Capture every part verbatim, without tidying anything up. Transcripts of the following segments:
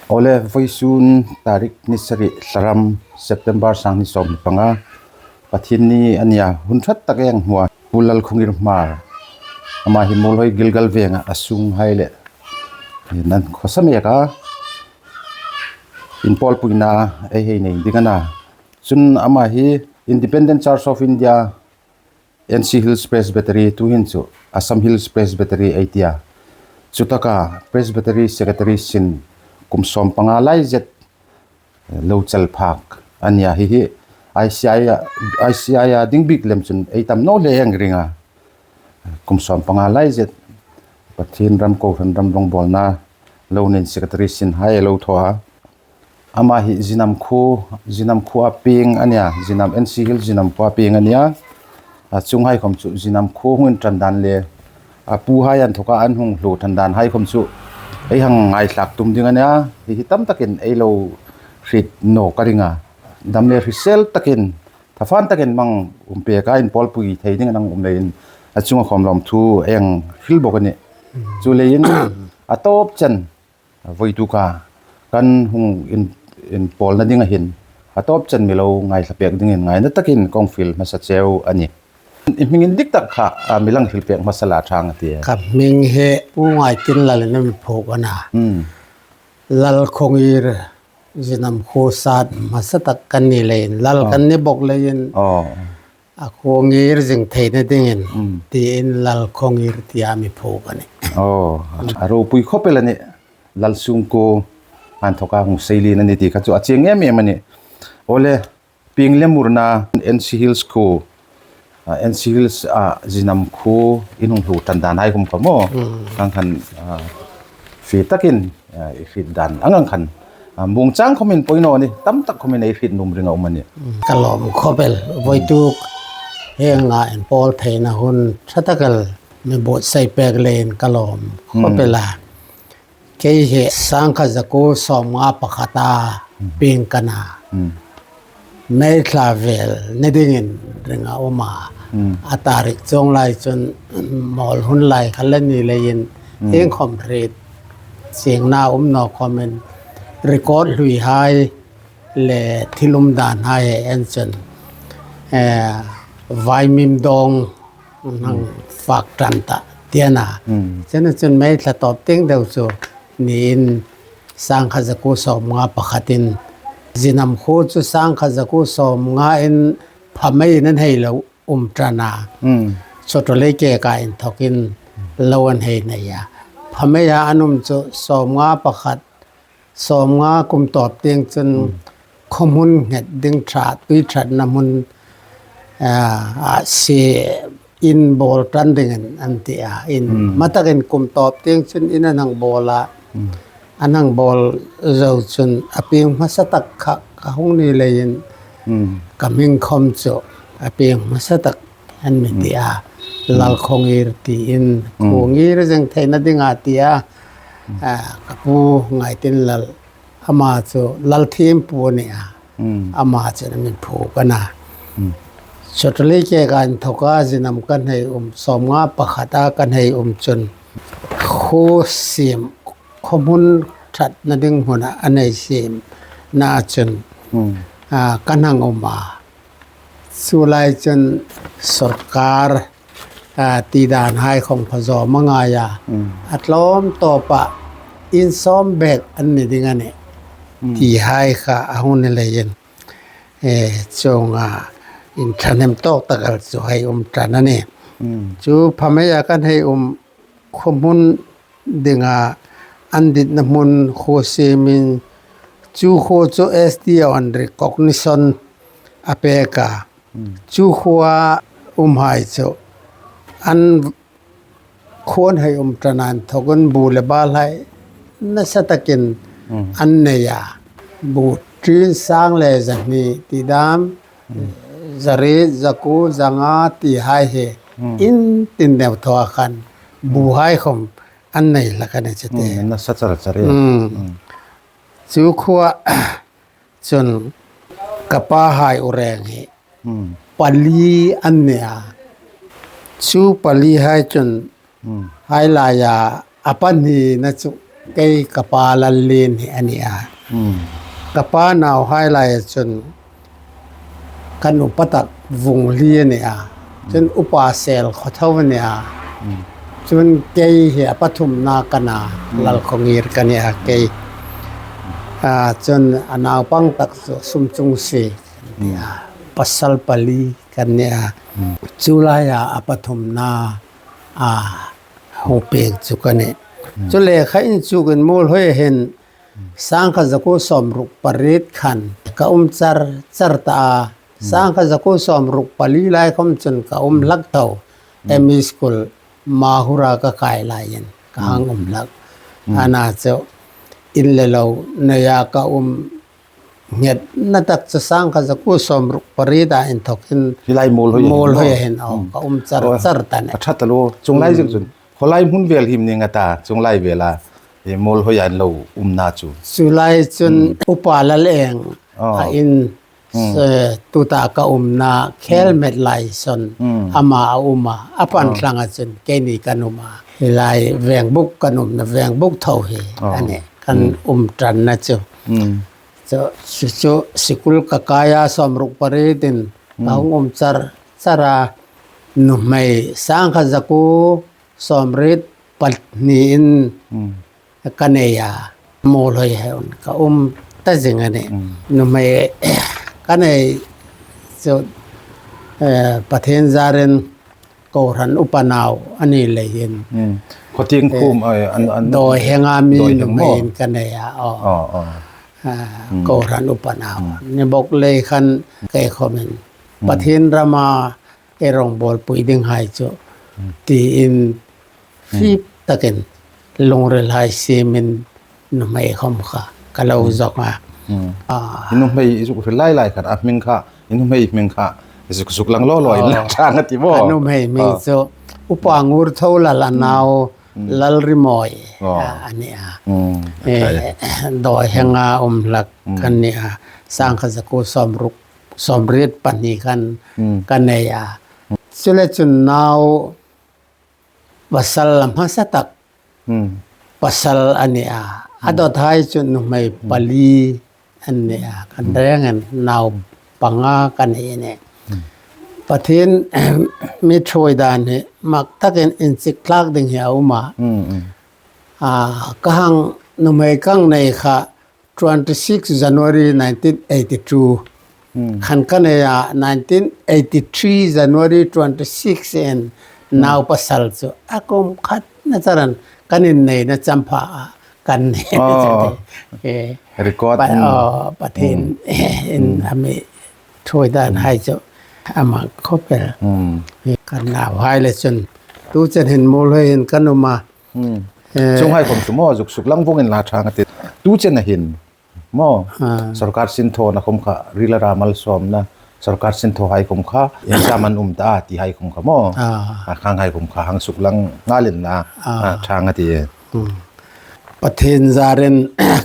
Awle, vawisun tarik ni sari, Thlaram, September, sang hni sawmhni panga, Pathienni a nia, hun ṭha tak ei hmu a. Pu Lalkhawngir Hmar, ama hi Muolhoi Gilgal Venga a sunghai le nan khawsa mek a, inpawlpuina ei hei nei ding a na. Chun ama hi Independent Church of India, N C Hills Presbytery, tuhin chu Assam Hills Presbytery ei tia, chutaka Presbytery Secretary sin kum sawmpanga lai zet lo chel phak a nia. Hi hi I C I a, I C I a ding bik lem chun ei tam naw hle ei ring a. Kum sawmpanga lai zet Pathien ram, kohran ram rawngbawlna lo nen, Secretary sinhai lo thaw a. Ama hi Zinam khuo, Zinam khuoa pieng a nia, Zinam, N C Hills Zinam khuoa pieng a nia. A, chuonghai khawm chu Zinam khuo hung inṭan dan le a puhai inthawka an hung hluo ṭan danhai khawm chu ei hang ngaithlak tum ding a nia. Hi hi tam takin ei lo hriet nawk a ring a. Dam le hrisel takin, thafan takin mang um pek a, inpawlpui thei dingin a um leiin, a chunga khawm lawmthu ei hang hril bawk a nih. Chuleiin a tawp chen, a, vawituk a kan hung in, inpawlna dinga hin a tawp chen mi lo ngaithla pek dingin ngaina takin kong fiel hmasa cheu a nih. I hming indik tak kha, a, mi lo hril pek hmasa la ṭha a tih. Ka hming hi Pu Ngaitinlal-in a mi phuok a na. Hmm. Lalkhawngir, Zinam khuo sat hmasa tak kan ni leiin, lal, oh, kan ni bawk leiin, oh, a khuo ngir zing theina dingin, mm, tiin Lalkhawngir tia mi phuok a nih. Oh, a ropui khawp el a nih. Lal sungkuo inthawka hung seilien a ni ti kha chu a chieng em em a nih. Awle, pieng le murna N C Hills khuo, a, N C Hills, a, Zinam khuo in hung hluo ṭan danhai khawm kha maw, mm, ang khan, a, fe takin, a, i hriet dan ang ang khan, a, mungchang khawmin poi naw ni, tam tak khawmin ei hriet nuom ring a um a nih. Ka lawm khawp el, vawituk hienga inpawl theina hun ṭha tak el mi buotsai pek leiin ka lawm khawp el a. Kei hi sangkhat zakuo sawmnga pakhata pieng ka na. Hmm. May thla vel ni dingin ring a um a. Hmm. A tarik chuong lai chun mawl hun lai kha la ni leiin, hmm, iengkhawm hriet chiengna um naw khawmin, record hluihai le thil um danhai en chun, eh, vaimim dawng hang, hmm, fak ṭan ta ti a na. Hmm. Chuongchun May thla tawp tieng deu chu niin sangkhat zakuo sawmnga pakhatin, Zinam khuo chu sangkhat zakuo sawmngain pha meiin an hei lo um ṭan a. Hmm. Chawṭawlei keka inthawkin lo an hei nei a. Pha meia an um chu sawmnga pakhat, sawmnga kum tawp tieng chun, hmm, khuo hmun nghet ding ṭha, tui ṭhatna hmun, a, a, sie in bawl ṭan dingin an ti a. In, hmm, hma takin kum tawp tieng chun in an hang bawl a. Hmm. An hang bawl zo chun a pieng hmasa tak kha ka hung ni leiin, hmm, ka hming khawm chu a pieng hmasa tak an mi ti a. Hmm. Lalkhawngir tiin, hmm, khuo ngir zing theina dinga ti a. Hmm. A, ka pu Ngaitinlal, ama chu Lalthiempu a ni a. Hmm. Ama chun a mi phuok a na. Hmm. Chawṭawlei keka inthawka Zinam kan hei um, sawmnga pakhata kan hei um chun, khuo siem, khuo hmun ṭhatna ding hmuna an hei siemna chun, hmm, a, kan hang um a. Chu lai chun sawrkar, a, ti danhai khawm kha zawm a ngai a. Mm. A tlawm tawpa in sawm bek an ni ding a nih. Mm. Tihai kha a hung ni leiin, e, chuonga inthahnem tawk tak el chu hei um ṭan a nih. Mm. Chu pha meia kan hei um khuo hmun dinga an ditna hmun khuo siemin, chu khuo chu S D O-in recognition a pek a. Mm. Chu khuoa umhai chu an khuo an hei um ṭan inthawkin bu le balhai nasa takin, mm, an nei a. Bu ṭin sang le zahni ti dam, mm, zariet, zakuo, zanga tihai hi, mm, in tin deu thawa khan buhai khawm an nei hlak a ni chu te. Mm, nasa char char e. Mm. Mm. Chu khuoa chun ka pahai u reng hi, mm, pali an ni a. Chu palihai chun, mm, hai laia a pahnina chu Kei ka pa Lallien hi a ni a. Hmm. Ka pa nauhai lai chun kan upa tak Vunghli a ni a. Chun upa Sel Khawtho a ni a. Hmm. Chun kei hi a pathumna ka na, Hmm. Lalkhawngir ka ni a kei. Ah, chun a naupang tak chu Sumchungsi ka ni a. Hmm. Pasal pali ka ni a. Hmm. Chu laia a pathumna a hung pêk chu ka nih. Hmm. Chu lekha inchukin Muolhoi hin, Hmm. Sangkhat zakuo sawmruk pariet khan ka um char char ta a. Hmm. Sangkhat zakuo sawmruk pali lai khom chun ka um Hmm. hlak tho. Hmm. M E school Mahur-a ka kai laiin ka Hmm. hang um hlak. Hmm. Ana chu in le lo neia ka um nghetna tak chu sangkhat zakuo sawmruk pariet a inthawk hin Hi lai Muolhoi a hin Muolhoi maw? A hin, aw, Hmm. ka um char Aw, char ta nih. A ṭha taluo. Chuong lai Hmm. zing chun. Khawlai hmun vel hi am ni nga ta, chuong lai vela. Hi Muolhoi a in lo umna chu. Chu lai chun Hmm. Upa Laleng Aw. a in Hmm. Eh, tuta ka umna Khelmet Hmm. lai saw Hmm. ama a um a, a pan Oh. tlanga chun keini kan um a. Hi lai Vengbuk kan umna, Vengbuk tho hi Oh. a nih, kan Hmm. um ṭanna chu. Hmm. Chu, chu, chu sikul ka kai a sawmruk parietin ka Hmm. hung um char char a, nuhmei sangkhat zakuo sawmriet pahni in Hmm. ka nei a, Muolhoi hin ka um ta zing a nih. Mm. Nuhmei ka nei chu, eh, Pathien zarin kohran upa nau a ni leiin. Mm. Khawtieng Eh, khum, eh, an, an, Dawihenga mi Dawiheng nuhmei maw? In ka nei a, aw. Aw, aw. Ah, Mm. kohran upa nau. Mm. Ni bawk lei khan kei khomin. Mm. Pathien rama ei rongbawlpui dinghai chu. Mm. Tiin Hmm. fip takin lungril hai siemin nuhmei khom kha ka lo Hmm. zong a. Hmm. Ah. I nuhmei i zuk hril lai lai khan a hming kha, i nuhmei hming kha i zuk zuk lang lo lo in Oh. la chang a ti maw? Ka nuhmei hming Oh. chu Upa Ngurtholal a Hmm. nau Hmm. Lalrimawi Oh. a, a ni a. Hmm. Eh, Okay. Dawihenga um hlak Hmm. kan ni a. Sangkhat zakuo sawmruk, sawmriet pahni khan Hmm. ka nei a. Chule chun nau pasal a hmasa tak Hmm. pasal a ni a. A Hmm. dawthai chu nuhmei Hmm. pali an ni a. Kan Hmm. rengin nau panga kan ni a nih. Hmm. Pathien mi ṭhuoi dan hi mak takin inchik thlak ding hi a um a. Hmm, hmm. Ah, ka hang nuhmei ka hang nei kha twenty-six January nineteen eighty-two. Hmm. Khan ka nei a, nineteen eighty-three January twenty-six in Hmm. nau pasal chu a kum khatna charan kan inneina champha a kan nei Oh. chu. Eh, Record, pa-, hmm. oh, Pathien Hmm. in Hmm. a mi ṭhuoi dan Hmm. hai chu a mak khop el. Hmm. Eh, kan nauhai le chun tu chen hin Muolhoi hin kan um a. Hmm. Eh. Chuonghai khom chu maw, zuk suk lang vongin la chang a ti. Tu chena hin maw, Ah. sorkar sinthawna khom kha, rila ra malsawmna, sorkar sinthawhai khom kha, iengzam an um ta ti hai khom kha maw. Ah. A khanghai khom kha hang suk lang ngalin la, Ah. ah, chang a ti. Hmm. Pathien zarin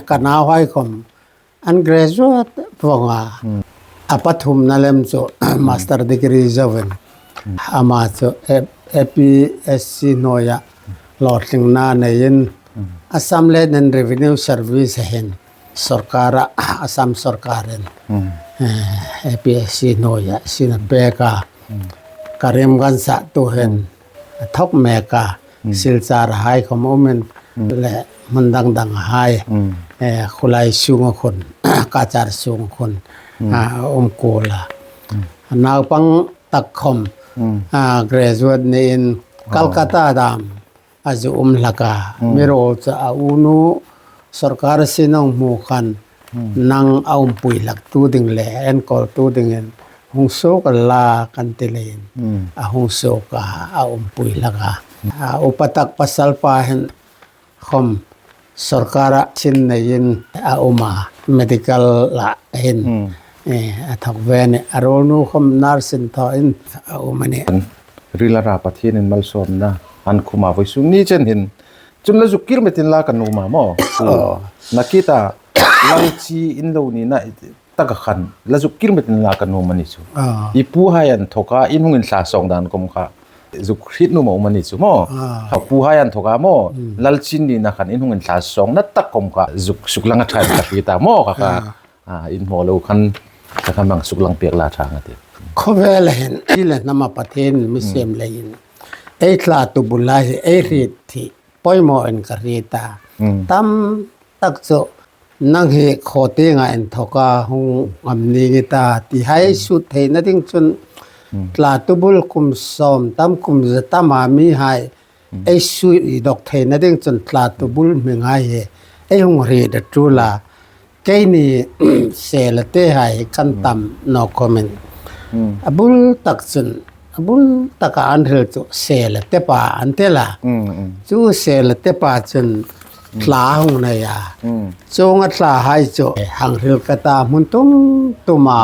ka nauhai khom an graduate vong a. Hmm. A pathumna lem chu Hmm. master degree zo vin. Hmm. Ama chu A-, A P S C hnuoia hlawtlingna neiin Hmm. Assam Land and Revenue Service hin sorkara, Assam sorkarin, Hmm. eh, A P S C hnuoia sin a pek a. Hmm. Karimganj-a tu hin Hmm. a thawk mek a. Hmm. Silchar hai khom umin Hmm. le hmun dang dang hai. Hmm. Eh, khulai sunga khun, Cachar sunga khun, Hmm. ah, um kul a. Hmm. Naupang tak khom, Hmm. ah, graduate neiin Oh. Calcutta dam a zu um hlak a. Hmm. Mi ruol chu a unu sorkar sin a hmu khan Hmm. nang a umpui hlak tu ding le enkawl tu dingin hung suok la kan ti leiin Hmm. a hung suok a, a umpui hlak a. A upa tak pasal pa hin khom sorkara sin neiin a um a, medical-a hin. Hmm. Eh, a thawk ve a nih, a ruolnu khom nurse-in thawin a um a nih. Rila ra Pathienin malsawmna an khum a vawisun ni chen hin. Chun la zuk kir metin la kan nuom a maw. Oh. Nakie ta, lal chi in lo nina taka khan, la zuk kir metin la kan nuom a ni chu. Ah. I puhai an thawk a, in hung inthla sawng dan khom kha. zuk hriet nuom a um a ni chu maw. Kha puhai an thawka maw, Lalchin nina khan in hung inthla sawngna tak khom kha zuk suklang a ṭha ka hriet a maw, kha kha. In hmaw lo khan kha kha mang suklang pek la ṭha nga ti. Khawvel hin, ti le hnama Pathien mi siem leiin, ei thlatu bul lai hi ei hriet thei poimaw in ka hriet a. Tam tak chu nang hi khaw tienga inthawka hung ngam ning i ta ti hai sut theina ding chun, thlatu bul kum sawm tam kum za tama mihai ei sui dawk theina ding chun thlatu bul hminga hi ei hung hriet a ṭul a. Keini Sela te hai kan tam naw khawmin, a bul tak chun, a bul taka an hril chu Sela te pa an ti a. Chu Sela te pa chun thla hung nei a. Chuong a thla hai chu hang hril ka ta, hmun tum tuma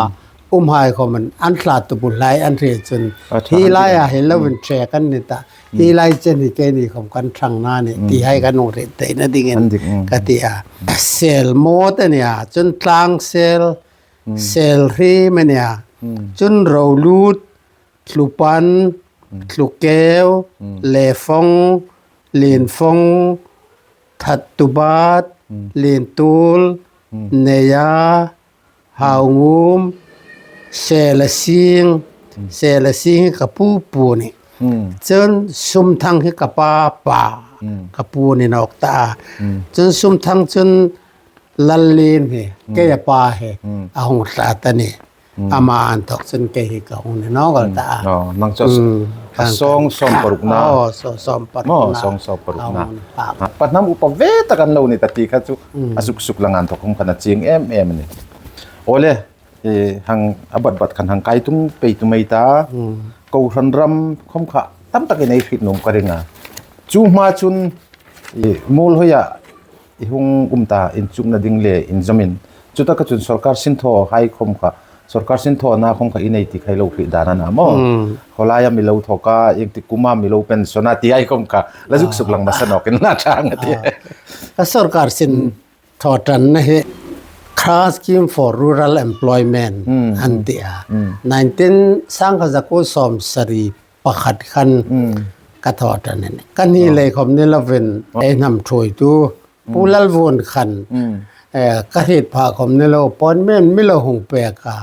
umhai khawmin an thlatu bul lai an hriet chun, hi laia hi lovin ṭhe kan ni ta. Hi lai chen hi keini khom kan ṭhang a nih ti hai kan hung hriet theina dingin ka ti a. Sel mawt a nih a, chun tlang sel, sel hrim a nih a, chun rolut, thlupan, thlukeu, lefawng, linfawng, thattubat, lintul, neia, haungum, sela sing, sela sing ka pu pu ni. Chun sumthang hi ka pa pa, ka pu ni nawk ta. Chun sumthang chun lallin hi, kei a pa hi, a hung tla ta ni. Ama an thawk chun kei hi ka hung ni nawk ta. Nang chu a sawng sawm parukna. Sawng sawm parukna. Pahnam upa ve tak an lo ni ta ti kha chu. A suk suk lang an thawk hung khan a ching em em ni. Ole, hang a bat bat khan hang kai tum pei tum ei ta. Kohran ram khom kha tam takin ei hriet nuom ka ring a. Chu hma chun, Muolhoia i hung um ta, inchukna ding le inzawmin. Chutaka chun sawrkar sinthaw hai khom kha, sawrkar sinthawna khom kha i nei ti khai lo hriet dan a na maw. Khawlaia mi lo thawka, ieng ti kuma mi lo pension a ti hai khom kha la zuk suk lang masa nawk in na chang a ti. Ka sawrkar sin thaw ṭanna hi Khra Scheme for Rural Employment an ti a. Nineteen sangkhat zakuo sawmsari pakhat khan ka thaw ṭan a nih. Ka ni lei khom ni lovin ei hnam ṭhuoitu Pu Lalvun khan, ka hriet pha khom ni lo, appointment mi lo hung pek a.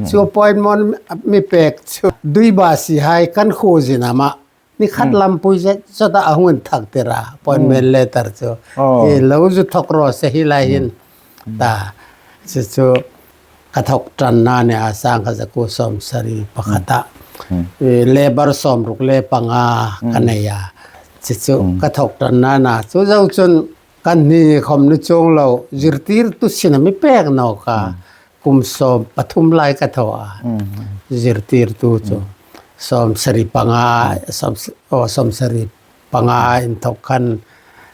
Chu appointment mi pek chu Duibasi hai kan khuo zin ama ni khat lampui zet zeta a hung inthak tir a, appointment letter chu. Lo zu thawk raw se hi lai hin. Ta, chu chu ka thaw ṭanna ni a, sangkhat zakuo sawmsari pakhata. Labour sawmruk le panga ka nei a. Chu chu ka thaw ṭanna na. Chu zo chun kan ni khom ni chuong lo, zirtirtu sin a mi pek nawk a. Kum sawm pathum lai ka thaw a. Zirtirtu chu. Sawmsari panga, sawm, aw, sawmsari panga inthawk khan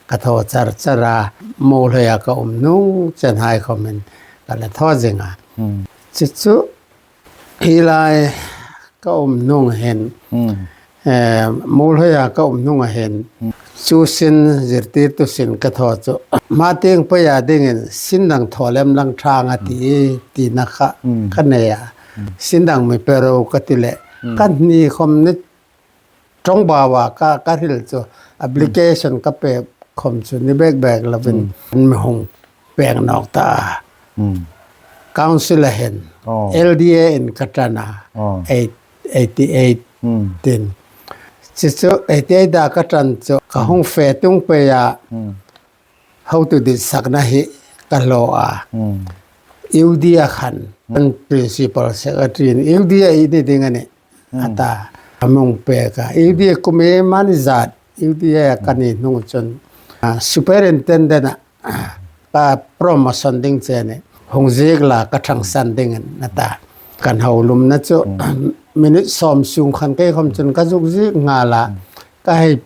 ka thaw char char a, Muolhoia ka um hnung chen hai khomin ka la thaw zing a. Chu chu hi lai ka um hnung hin, Muolhoia ka um hnung a hin, chu sin zirtirtu sin ka thaw chu. Hma tieng peia dingin sin dang thaw lem lang ṭha nga ti, tina kha ka nei a. Sin dang mi pe ro ka ti le. Kan ni khom ni ṭawng baua ka, ka hril chu, application ka pek khom chu ni bek bek lovin mi hung pek nawk ta. Council a hin, L D A in ka ṭan a, eight, eighty-eight tin. Chu chu eighty-eight a ka ṭan chu, ka hung fe tung peia, hotu dit sakna hi ka hlaw a. U D A khan, kan principal secretary in U D A i ni ding a nih. A ta, a mi hung pek a. U D A kum ei mani zat, U D A ka ni hnung chun, superintendent a, ka promotion ding che ni. Hung ziek la ka ṭhangsan dingin a ta. Kan ho lumna chu, minute sawm sung khan kei khom chun ka zuk ziek nghal a. Ka hei,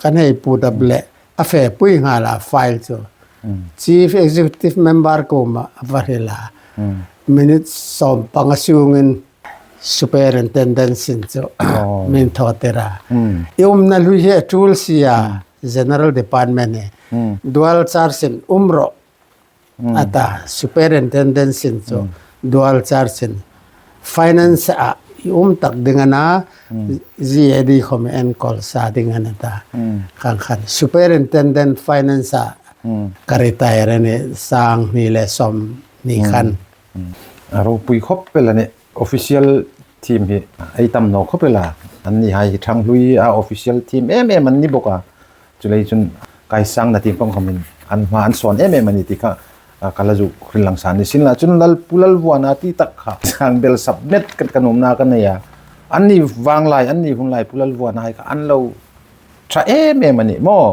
kan hei put up le. A fe pui nghal a file chu. Chief Executive Member kuoma a va hril a. Minute sawm panga sungin superintendent sin chu min thaw tir a. I umna hlui hi a tul si a, general department hi. Dual charge in um rawh. A ta, superintendent sin chu dual charge in. Finance a i um tak ding a na, GAD khom enkawl sa ding a na ta. Khang khan Superintendent Finance-a ka retire a nih, sang hni le sawmhni khan. A ropui khawp el a nih, official thiem hi ei tam naw khawp el a. Annihai hi ṭhang hlui a, official thiem em em an ni bawk a. Chuleiin chun kai sang na tieng pang khomin an hma an sawn em em a ni ti kha, a, ka la zuk hril lang sa ni sin la. Chun Lal, Pu Lalvuana ti tak kha sang bel submit ka, ka nuomna ka nei a. Anni vang lai, anni hun lai Pu Lalvuana hai kha an lo ṭha em em a ni maw.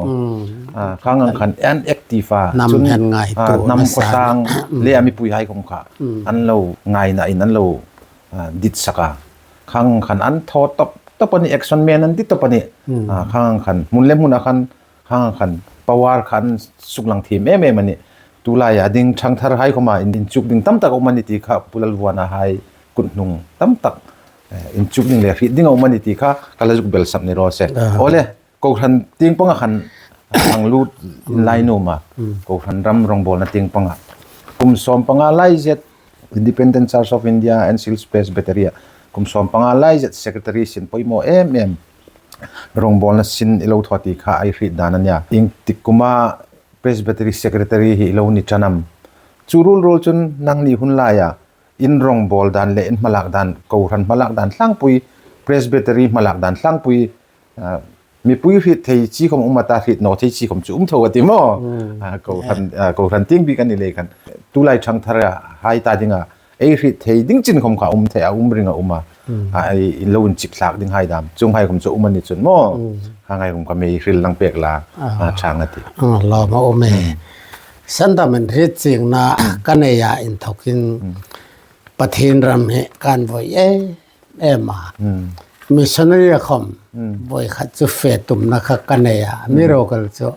A, khang ang khan an active a. Hnam chun, hen ngai a, tu hnam khawsang le a mipui hai khom kha an lo ngaina in an lo, a, dit sak a. Khang khan an thaw top top a ni, action men an ti top a ni. A, khang khan hmun le hmuna khan, khang khan power khan suklang thiem em em a ni. Tulai a ding ṭhangthar hai khoma in, inchuk ding tam tak a um a ni ti kha Pu Lalvuana hai kut hnung tam tak, eh, inchuk ding le hriet ding a um a ni ti kha ka la zuk bel sap ni raw se. Aw le, kohran tieng panga khan hang lut inla nuom a. Kohran ram rawngbawlna tieng panga. Kum sawmpanga lai zet Independent Church of India and Sils Presbytery-a kum sawmpanga lai zet secretary sin poimaw em em. Rawngbawlna sin i lo thaw ti kha ei hriet dan a nia. Ieng tik kuma Presbytery secretary hi i lo ni ṭan am? Chu ruol ruol chun nangni hun laia in rawngbawl dan le in hmalak dan, kohran hmalak dan tlangpui, Presbytery hmalak dan tlangpui, a, mipui hriet thei chi khom um a ta, hriet naw thei chi khom chu um tho a ti maw. A, kohran, a, kohran tieng bik a ni lei khan. Tulai ṭhangthar a hai ta dinga ei hriet thei ding chin khom kha um thei a, um ring a um a. A, ei lo inchik thlak ding hai dam chuong hai khom chu um a ni chun maw. Khang hai khom kha mei hril lang pek la, a, ṭhang a ti. A, lawm a um e. Sandam inhriet chiengna ka nei a inthokin Pathien ram hi kan voi e. Em a. Missionary a khom voi khat chu fe tumna kha ka nei a. Mi rokal chu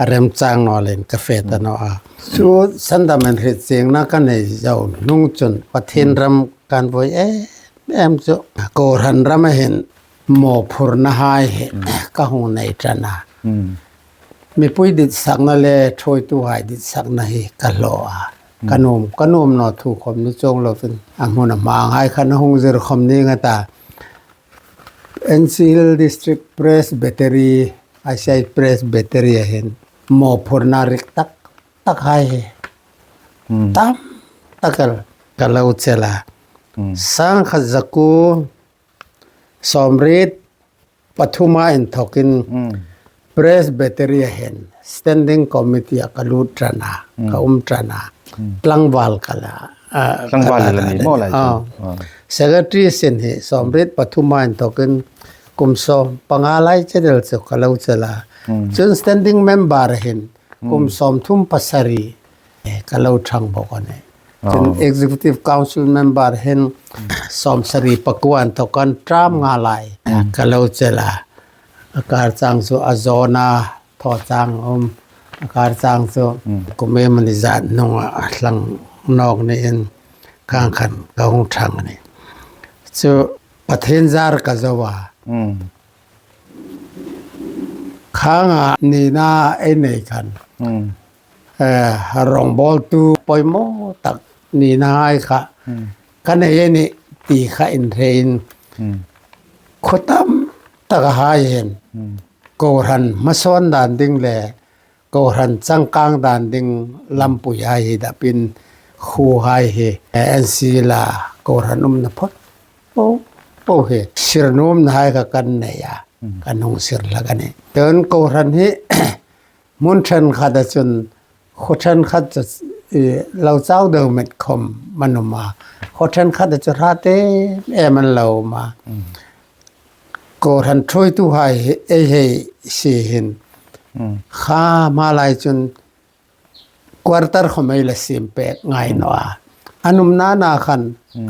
a remchang naw leiin ka fe ta naw a. Chu sandam inhriet chiengna ka nei zo hnung chun Pathien ram kan voi em em chu. Kohran rama hin mawphurna hai hi ka hung nei ṭan a. Mipui ditsakna le ṭhuoituhai ditsakna hi ka hlaw a. Ka nuom, ka nuom naw thu khom ni chuong lovin a hmun a hmanghai khan a hung zir khom ning a ta. N C Hills District Presbytery, Isai Presbytery-a hin mawphurna rik tak tak hai hi tam tak el ka lo chel a. Sangkhat zakuo sawmriet pathuma inthokin Presbytery-a hin Standing Committee-a ka lut ṭan a, ka um ṭan a. Tlangval ka la, a, tlangval ka la la ni maw lai chu. Secretary sin hi sawmriet pathuma inthokin kum sawmpanga lai chedel chu ka lo chel a. Chun standing member hin kum sawmthum pasari, eh, ka lo ṭhang bawk a nih. Chun Executive Council member hin sawmsari pakuo inthokin term nga lai ka lo chel a. A kar chang chu a zawna thaw chang um. A kar chang chu kum emaw ni zat hnunga a hlang nawk niin khang khan ka hung ṭhang a nih. Chu Pathien zar ka zo a. Khanga nina ei nei khan. Eh, rawngbawltu poimaw tak nina hai kha ka nei a nih ti kha inhrein. Khuo tam tak a hai hin. Kohran hmasawn dan ding le kohran changkang dan ding lampui hai hi dapin khuo hai hi, eh, N C Hills-a kohran umna phawt po po hi sir nuomna hai kha kan nei a, kan hung sir hlak a nih. Chun kohran hi hmun ṭhenkhat a chun khuo ṭhenkhat chu, i, lo chau deu met khom an um a. Khuo ṭhenkhat a chu hrat em em an lo um a. Kohran ṭhuoituhai hi ei hei si hin. Kha hma lai chun quarter khom ei la siem pek ngai naw a. An umna na khan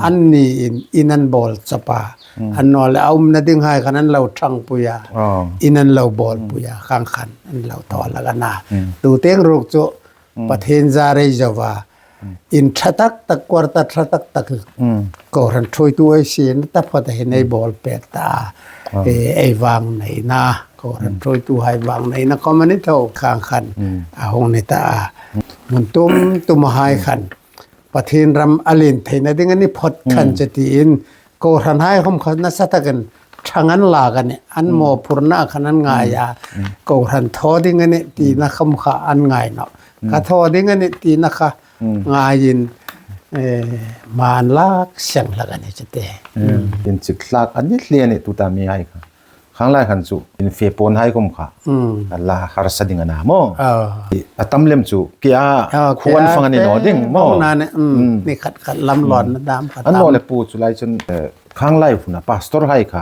an niin in an bawl chawp a. An naw leh a umna ding hai khan an lo ṭhangpui a. In an lo bawlpui a. Khang khan an lo thaw hlak a na. Tu tieng ruok chu Pathien zar ei zo a. In ṭha tak tak, quarter ṭha tak tak. Kohran ṭhuoitu ei sina taphawt a hin ei bawl pek ta a. Eh, ei vangneina, kohran ṭhuoituhai vangneina khom a ni tho khang khan a hung ni ta a. Hmun tum tuma hai khan Pathien ram a lien theina ding a ni phawt khan che tiin Kohranhai khawm kha nasa takin ṭhang an lak a nih, an mawphurna khan an ngai a. Kohran thaw ding a nih tina khawm kha an ngai nawh. Ka thaw ding a nih tina kha ngaiin, eh, hma an lak seng hlak a nih chu te. Inchik hlak a ni hle a nih tuta mihai kha. Khang lai khan chu infe pawn hai khawm kha. A la harsa ding a na maw. A tam lem chu kei a khuan fang a ni naw ding maw. Ni khat khat lam lawnna dam kha. An naw le pu chu lai chun, eh, khang lai huna pastor hai kha.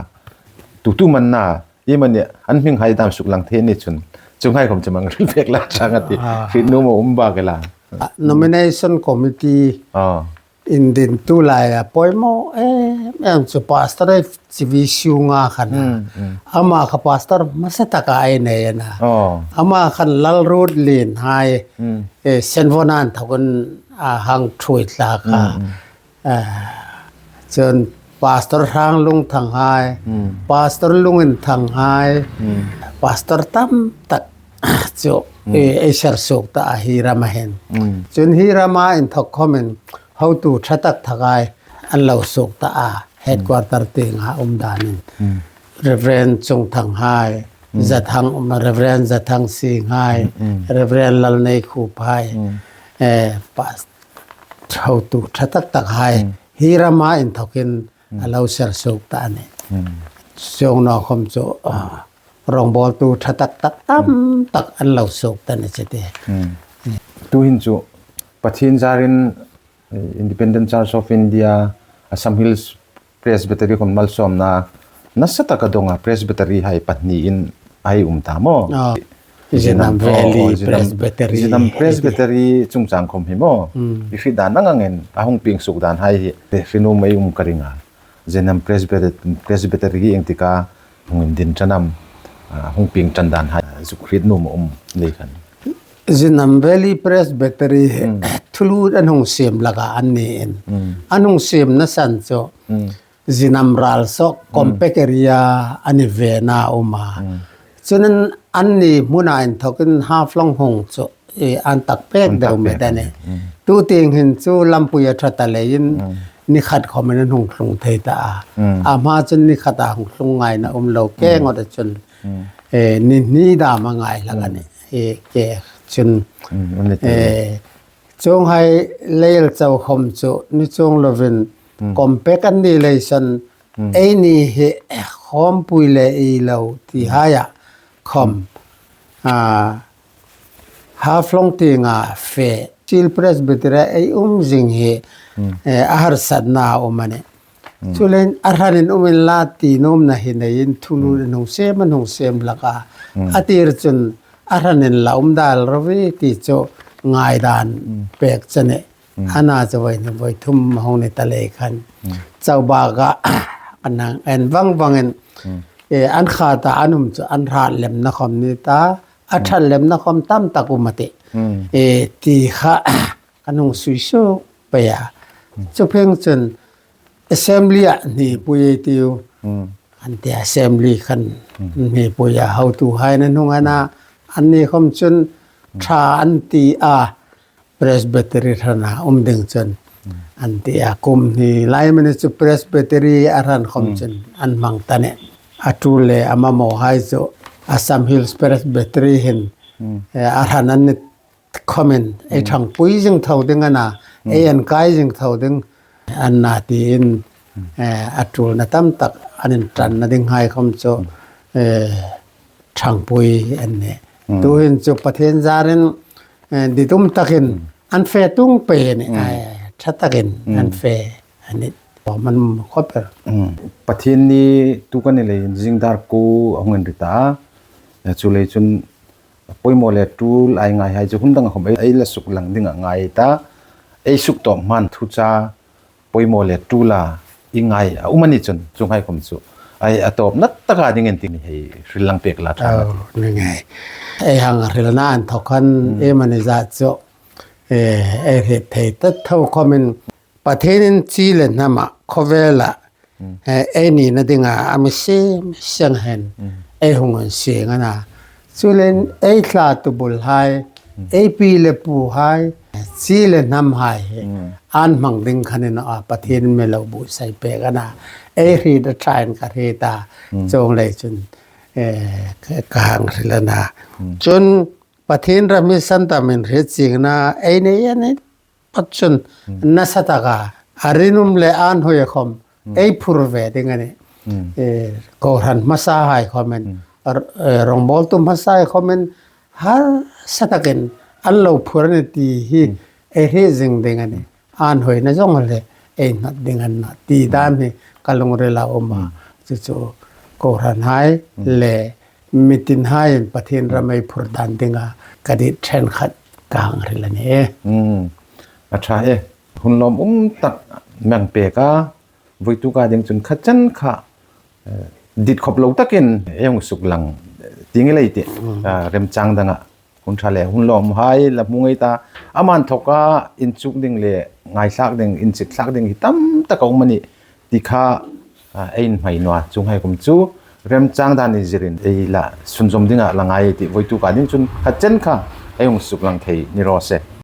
Tu tu man na, i mani an hming hai dam suk lang thei ni chun. Chuonghai khawm chu mang hril pek la chang a ti. Hriet nuom a um bak a la. Nomination committee. Indin tu laia poimaw em em chu pastor ei chief sunga khan. Ama kha pastor hmasa taka ei nei a na. Ama khan Lalruotlien hai, eh, Senvona inthawkin a hang ṭhuoi hlak a. Eh, chun pastor Hranglungthang hai, pastor Lunginthang hai, pastor tam tak chu, eh, ei ser suok ta a hi rama hin. Chun hi rama inthawk khawmin hotu ṭha tak tak hai an lo suok ta a, headquarter tienga um danin. Reverend Chungthang hai, Zathang, um, Reverend Zathang Sing hai, Reverend Lalneikhup hai, eh, pas-, hotu ṭha tak tak hai. Hi rama inthawkin a lo ser suok ta a nih. Chuong naw khawm chu, ah, rawngbawltu ṭha tak tak tam tak an lo suok ta a nih chu te. Tuhin chu Pathien zarin, eh, Independent Church of India, Assam Hills Presbytery khawm malsawmna nasa taka donga Presbytery hai pahniin ei um ta maw. Zinam Valley Presbytery. Zinam Presbytery chungchang khawm hi maw. I hriet dan ang angin a hung pieng suok dan hai hi hriet nuom ei um ka ring a. Zinam Presbyter-, Presbytery hi ieng tika hung indin ṭan am, ah, hung pieng ṭan dan hai zuk hriet nuom a um lei khan. Zinam Valley Presbytery hi thulu an hung siem hlak a an niin. An hung siemna san chu Zinam ral saw compact area a ni ve na um a. Chun an, anni hmuna inthawkin Haflong hung chu, eh, an tak pek deu met a nih. Tu tieng hin chu lampui a ṭha ta leiin ni khat khawmin an hung tlung thei ta a. A hma chun ni khata hung tlung ngaina um lo ke ngawt a chun, eh, ni hni dam a ngai hlak a nih. Eh, ke chun, eh, chuonghai lei el chau khawm chu ni chuong lovin compact an ni lei san, eini hi khawmpui le ei lo ti haia khawm, ah, Haflong tienga fe Sil Presbytery ei um zing hi, eh, a harsatna a um a nih. Chuleiin a hranin um inla ti nuomna hi neiin thulu an hung siem, an hung siem hlak a. A tir chun a hranin la um dal ro ve ti chu ngaidan pek chu a nih. Ana chu voi hni voi thum hung ni ta lei khan. Chau baka an hang en vang vangin, eh, an khata an um chu an hrat lemna khawm ni ta, a ṭhat lemna khawm tam tak um a tih. Eh, ti kha kan hung sui suok pei a. Chu pheng chun assembly-a hnipui ei tiu. An ti assembly khan hnipui a hotuhai an hung a na, anni khawm chun ṭha an ti a, Presbytery hrana um ding chun an ti a, kum hni lai mani chu Presbytery a hran khawm chun an hmang ta a nih. A tul le a mamawhai chu Assam Hills Presbytery hin, eh, a hran an ni khawmin ei ṭhangpui zing tho ding a na, ei enkai zing tho ding a na tiin, eh, a tulna tam tak an inṭanna dinghai khawm chu, eh, ṭhangpui an nih. Tuhin chu Pathien zarin, eh, ditum takin an fe tung pei a nih, eh, ṭha takin an fe a nih. Aw, man khawp el. Pathien ni tu kan ni leiin zing dar kuo a hung inri ta. Eh, chu lei chun poimaw le tul ei ngaihai chu hun danga khawm ei, ei la suklang dinga ngai ta. Ei suktawp hman thucha poimaw le tula i ngai a um a ni chun chuonghai khawm chu ei a tawpna taka dingin ti mi hei hril lang pek la ṭha. Aw, ni ngai. Ei hang hrilna inthawk khan ei mani zat chu, eh, ei hriet thei ta tho khawmin Pathienin chi le hnama khawvela, eh, ei nina dinga a mi siem seng hen ei hung insieng a na. Chuleiin ei thlatu bulhai, ei pi le puhai, chi le hnam hai hi an hmang ding khan a ni naw a, Pathienin mi lo buotsai pek a na. Ei hriet a ṭhain ka hriet a, chuong lei chun, eh, ka, ka hang hril a na. Chun Pathien ram hi santamin hriet chiengna ei nei a ni. Pat chun nasa taka a rinum le an hoi khom ei phur ve ding a nih. Eh, kohran hmasa hai khomin, ar-, eh, rongbawltu hmasa hai khomin harsa takin an lo phur a ni ti hi ei hriet zing ding a nih. An hoina zawng le ei hnawt ding a ni naw ti dan hi ka lungrila um a. Chu chu kohran hai le mitin haiin Pathien ram ei phur dan dinga ka dit ṭhenkhat ka hang hril a nih. Hmm. A ṭha e, hun lawmum tak mi hang pek a, voituka ding chun kha chen kha, eh, dit khop lo takin ei hung suklang, eh, ti nge lei tih, ah, remchang danga. Hun ṭha le, hun lawm hai la hmu ngei ta, aman thoka inchuk ding le ngaithlak ding, inchik thlak ding hi tam tak a um a nih. Ti kha, a, ei inhmai naw a, chuong hai kum chu remchang dan izirin ei la sunzawm dinga la ngai ei tih, voituka ding chun kha chen kha ei hung suklang thei ni raw se.